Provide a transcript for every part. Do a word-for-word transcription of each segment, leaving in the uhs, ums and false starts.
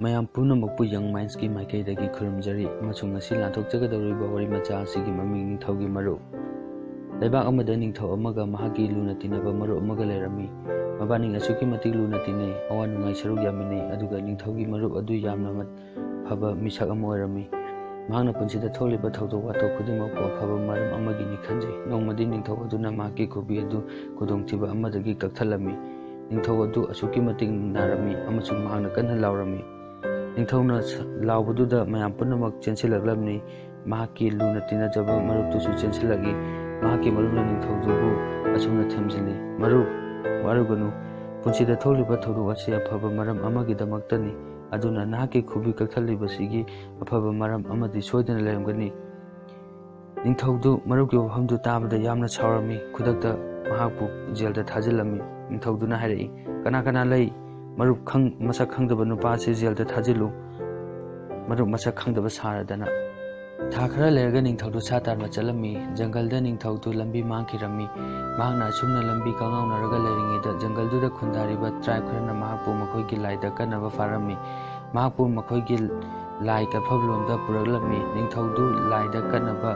ꯃꯌꯥꯝ ꯄꯨꯝꯅꯃꯛꯄꯨ Young Mindsꯀꯤ ꯃꯥꯏꯀꯩꯗꯒꯤ ꯈꯨꯔꯨꯝꯖꯔꯤ, ꯑꯃꯁꯨꯡ ꯉꯁꯤ ꯂꯥꯟꯊꯣꯛꯆꯒꯗꯧꯔꯤꯕ ꯋꯥꯔꯤ ꯃꯆꯥ ꯑꯁꯤꯒꯤ ꯃꯃꯤꯡ ꯅꯤꯡꯊꯧꯒꯤ ꯃꯔꯨꯞ꯫ ꯂꯩꯕꯥꯛ ꯑꯃꯗ ꯅꯤꯡꯊꯧ ꯑꯃꯒ ꯃꯍꯥꯛꯀꯤ ꯂꯨꯅ ꯇꯤꯟꯅꯕ ꯃꯔꯨꯞ ꯑꯃꯒ ꯂꯩꯔꯝꯃꯤ꯫ ꯃꯕꯥꯅꯤ ꯑꯁꯨꯛꯀꯤ ꯃꯇꯤꯛ ꯂꯨꯅ ꯇꯤꯟꯅꯩ, ꯑꯋꯥ ꯅꯨꯡꯉꯥꯏ ꯁꯔꯨꯛ ꯌꯥꯃꯤꯟꯅꯩ, ꯑꯗꯨꯒ ꯅꯤꯡꯊꯧꯒꯤ ꯃꯔꯨꯞ ꯑꯗꯨ ꯌꯥꯝꯅ ꯃ-, ꯐꯕ ꯃꯤꯁꯛ ꯑꯃ ꯑꯣꯏꯔꯝꯃꯤ꯫ ꯃꯍꯥꯛꯅ ꯄꯨꯟꯁꯤꯗ ꯊꯣꯛꯂꯤꯕ ꯊꯧꯗꯣꯛ ꯋꯥꯊꯣꯛ ꯈꯨꯗꯤꯡꯃꯛꯄꯨ ꯑꯐꯕ ꯃꯔꯝ ꯑꯃꯒꯤꯅꯤ ꯈꯟꯖꯩ꯫ ꯅꯣꯡꯃꯗꯤ ꯅꯤꯡꯊꯧ ꯑꯗꯨꯅ ꯃꯍꯥꯛꯀꯤ ꯈꯨꯕꯤ ꯑꯗꯨ ꯈꯨꯗꯣꯡꯊꯤꯕ ꯑꯃꯗꯒꯤ ꯀꯛꯊꯠꯂꯝꯃꯤ꯫ ꯅꯤꯡꯊꯧ ꯑꯗꯨ ꯑꯁꯨꯛꯀꯤ ꯃꯇꯤꯛ ꯅꯥꯔꯝꯃꯤ ꯑꯃꯁꯨꯡ ꯃꯍꯥꯛꯅ ꯀꯟꯅ ꯂꯥꯎꯔꯝꯃꯤ꯫ ꯅꯤꯡꯊꯧꯅ ꯁ-, ꯂꯥꯎꯕꯗꯨꯗ ꯃꯌꯥꯝ ꯄꯨꯝꯅꯃꯛ ꯆꯦꯟꯁꯤꯜꯂꯛꯂꯝꯃꯤ꯫ ꯃꯍꯥꯛꯀꯤ ꯂꯨꯅ ꯇꯤꯟꯅꯖꯕ ꯃꯔꯨꯞꯇꯨꯁꯨ ꯆꯦꯟꯁꯤꯜꯂꯛꯏ꯫ ꯃꯍꯥꯛꯀꯤ ꯃꯔꯨꯞꯅ ꯅꯤꯡꯊꯧꯗꯨꯕꯨ ꯑꯁꯨꯝꯅ ꯊꯦꯝꯖꯤꯜꯂꯤ, "ꯃꯔꯨꯞ, ꯋꯥꯔꯧꯒꯅꯨ꯫ ꯄꯨꯟꯁꯤꯗ ꯊꯣꯛꯂꯤꯕ ꯊꯧꯗꯣꯛ ꯑꯁꯤ ꯑꯐꯕ ꯃꯔꯝ ꯑꯃꯒꯤꯗꯃꯛꯇꯅꯤ꯫ ꯑꯗꯨꯅ ꯅꯍꯥꯛꯀꯤ ꯈꯨꯕꯤ ꯀꯛꯊꯠꯂꯤꯕꯁꯤꯒꯤ ꯑꯐꯕ ꯃꯔꯝ ꯑꯃꯗꯤ ꯁꯣꯏꯗꯅ ꯂꯩꯔꯝꯒꯅꯤ꯫" ꯅꯤꯡꯊꯧꯗꯨ ꯃꯔꯨꯞꯀꯤ ꯋꯥꯐꯝꯗꯨ ꯇꯥꯕꯗ ꯌꯥꯝꯅ ꯁꯥꯎꯔꯝꯃꯤ꯫ ꯈꯨꯗꯛꯇ ꯃꯍꯥꯛꯄꯨ ꯖꯦꯜꯗ ꯊꯥꯖꯤꯜꯂꯝꯃꯤ꯫ ꯅꯤꯡꯊꯧꯗꯨꯅ ꯍꯥꯏꯔꯛꯏ, "ꯀꯅꯥ ꯀꯅꯥ ꯂꯩ? ꯃꯔꯨꯞ ꯈꯪ-, ꯃꯁꯛ ꯈꯪꯗꯕ ꯅꯨꯄꯥ ꯑꯁꯤ ꯖꯦꯜꯗ ꯊꯥꯖꯤꯜꯂꯨ꯫" ꯃꯔꯨꯞ ꯃꯁꯛ ꯈꯪꯗꯕ ꯁꯥꯔꯗꯅ꯫ ꯊꯥ ꯈꯔ ꯂꯩꯔꯒ ꯅꯤꯡꯊꯧꯗꯨ ꯁꯥ ꯇꯥꯟꯕ ꯆꯠꯂꯝꯃꯤ꯫ ꯖꯪꯒꯜꯗ ꯅꯤꯡꯊꯧꯗꯨ ꯂꯝꯕꯤ ꯃꯥꯡꯈꯤꯔꯝꯃꯤ꯫ ꯃꯍꯥꯛꯅ ꯑꯁꯨꯝꯅ ꯂꯝꯕꯤ ꯀꯪꯉꯥꯎꯅꯔꯒ ꯂꯩꯔꯤꯉꯩꯗ ꯖꯪꯒꯜꯗꯨꯗ ꯈꯨꯟꯗꯥꯔꯤꯕ tribe ꯈꯔꯅ ꯃꯍꯥꯛꯄꯨ ꯃꯈꯣꯏꯒꯤ ꯂꯥꯏꯗ ꯀꯠꯅꯕ ꯐꯥꯔꯝꯃꯤ꯫ ꯃꯍꯥꯛꯄꯨ ꯃꯈꯣꯏꯒꯤ ꯂꯥꯏ ꯀꯠꯐꯝꯂꯣꯝꯗ ꯄꯨꯔꯛꯂꯝꯃꯤ꯫ ꯅꯤꯡꯊꯧꯗꯨ ꯂꯥꯏꯗ ꯀꯠꯅꯕ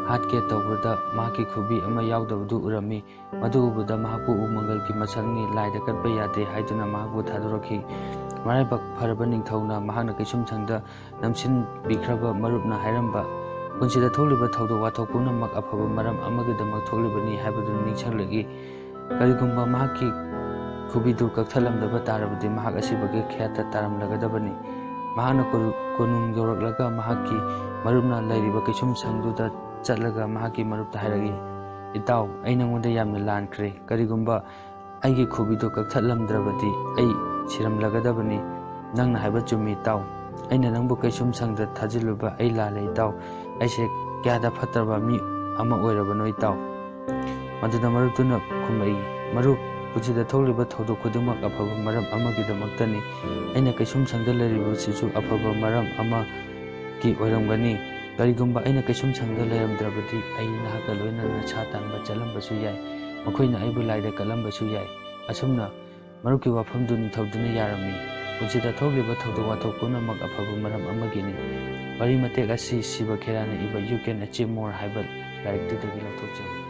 ꯍꯥꯠꯀꯦ ꯇꯧꯕꯗ ꯃꯍꯥꯛꯀꯤ ꯈꯨꯕꯤ ꯑꯃ ꯌꯥꯎꯗꯕꯗꯨ ꯎꯔꯝꯃꯤ꯫ ꯃꯗꯨ ꯎꯕꯗ ꯃꯍꯥꯛꯄꯨ ꯎꯃꯪꯒꯜꯒꯤ ꯃꯁꯛꯅꯤ, ꯂꯥꯏꯗ ꯀꯠꯄ ꯌꯥꯗꯦ ꯍꯥꯏꯗꯨꯅ ꯃꯍꯥꯛꯄꯨ ꯊꯥꯗꯣꯔꯛꯈꯤ꯫ ꯃꯔꯥꯏꯕꯛ ꯐꯔꯕ ꯅꯤꯡꯊꯧꯅ ꯃꯍꯥꯛꯅ ꯀꯩꯁꯨꯝꯁꯪꯗ ꯅꯝꯁꯤꯟꯕꯤꯈ꯭ꯔꯕ ꯃꯔꯨꯞꯅ ꯍꯥꯏꯔꯝꯕ, "ꯄꯨꯟꯁꯤꯗ ꯊꯣꯛꯂꯤꯕ ꯊꯧꯗꯣꯛ ꯋꯥꯊꯣꯛ ꯄꯨꯝꯅꯃꯛ ꯑꯐꯕ ꯃꯔꯝ ꯑꯃꯒꯤꯗꯃꯛ ꯊꯣꯛꯂꯤꯕꯅꯤ" ꯍꯥꯏꯕꯗꯨ ꯅꯤꯡꯁꯤꯡꯂꯛꯏ꯫ ꯀꯔꯤꯒꯨꯝꯕ ꯃꯍꯥꯛꯀꯤ ꯈꯨꯕꯤꯗꯨ ꯀꯛꯊꯠꯂꯝꯗꯕ ꯇꯥꯔꯕꯗꯤ ꯃꯍꯥꯛ ꯑꯁꯤꯕꯒꯤ ꯈꯦꯠꯇ ꯇꯥꯔꯝꯂꯒꯗꯕꯅꯤ꯫ ꯃꯍꯥꯛꯅ ꯀꯣꯅꯨ-, ꯀꯣꯅꯨꯡ ꯌꯧꯔꯛꯂꯒ ꯃꯍꯥꯛꯀꯤ ꯃꯔꯨꯞꯅ ꯂꯩꯔꯤꯕ ꯀꯩꯁꯨꯝꯁꯪꯗꯨꯗ ꯆꯠꯂꯒ ꯃꯍꯥꯛꯀꯤ ꯃꯔꯨꯞꯇ ꯍꯥꯏꯔꯛꯏ, "ꯏꯇꯥꯎ, ꯑꯩ ꯅꯉꯣꯟꯗ ꯌꯥꯝꯅ ꯂꯥꯟꯈ꯭ꯔꯦ꯫ ꯀꯔꯤꯒꯨꯝꯕ ꯑꯩꯒꯤ ꯈꯨꯕꯤꯗꯨ ꯀꯛꯊꯠꯂꯝꯗ꯭ꯔꯕꯗꯤ ꯑꯩ ꯁꯤꯔꯝꯂꯒꯗꯕꯅꯤ꯫ ꯅꯪꯅ ꯍꯥꯏꯕ ꯆꯨꯝꯃꯤ, ꯏꯇꯥꯎ꯫ ꯑꯩꯅ ꯅꯪꯕꯨ ꯀꯩꯁꯨꯝꯁꯪꯗ ꯊꯥꯖꯤꯜꯂꯨꯕ ꯑꯩ ꯂꯥꯜꯂꯦ, ꯏꯇꯥꯎ꯫ ꯑꯩꯁꯦ ꯀꯌꯥꯗ ꯐꯠꯇ꯭ꯔꯕ ꯃꯤ ꯑꯃ ꯑꯣꯏꯔꯕꯅꯣ, ꯏꯇꯥꯎ?" ꯃꯗꯨꯗ ꯃꯔꯨꯞꯇꯨꯅ ꯈꯨꯝꯂꯛꯏ, "ꯃꯔꯨꯞ, ꯄꯨꯟꯁꯤꯗ ꯊꯣꯛꯂꯤꯕ ꯊꯧꯗꯣꯛ ꯈꯨꯗꯤꯡꯃꯛ ꯑꯐꯕ ꯃꯔꯝ ꯑꯃꯒꯤꯗꯃꯛꯇꯅꯤ꯫ ꯑꯩꯅ ꯀꯩꯁꯨꯝꯁꯪꯗ ꯂꯩꯔꯤꯕꯁꯤꯁꯨ ꯑꯐꯕ ꯃꯔꯝ ꯑꯃꯒꯤ ꯑꯣꯏꯔꯝꯒꯅꯤ꯫ ꯀꯔꯤꯒꯨꯝꯕ ꯑꯩꯅ ꯀꯩꯁꯨꯝꯁꯪꯗ ꯂꯩꯔꯝꯗ꯭ꯔꯕꯗꯤ ꯑꯩ ꯅꯍꯥꯛꯀ ꯂꯣꯏꯅꯅ ꯁꯥ ꯇꯥꯟꯕ ꯆꯠꯂꯝꯕꯁꯨ ꯌꯥꯏ꯫ ꯃꯈꯣꯏꯅ ꯑꯩꯕꯨ ꯂꯥꯏꯗ ꯀꯠꯂꯝꯕꯁꯨ ꯌꯥꯏ꯫" ꯑꯁꯨꯝꯅ ꯃꯔꯨꯞꯀꯤ ꯋꯥꯐꯝꯗꯨ ꯅꯤꯡꯊꯧꯗꯨꯅ ꯌꯥꯔꯝꯃꯤ꯫ ꯄꯨꯟꯁꯤꯗ ꯊꯣꯛꯂꯤꯕ ꯊꯧꯗꯣꯛ ꯋꯥꯊꯣꯛ ꯄꯨꯝꯅꯃꯛ ꯑꯐꯕ ꯃꯔꯝ ꯑꯃꯒꯤꯅꯤ꯫ ꯋꯥꯔꯤ ꯃꯇꯦꯛ ꯑꯁꯤ ꯁꯤꯕ ꯈꯦꯔꯥꯅ ꯏꯕ You Can Achieve More ꯍꯥꯏꯕ ꯂꯥꯏꯔꯤꯛꯇꯨꯗꯒꯤ ꯂꯧꯊꯣꯛꯆꯕꯅꯤ꯫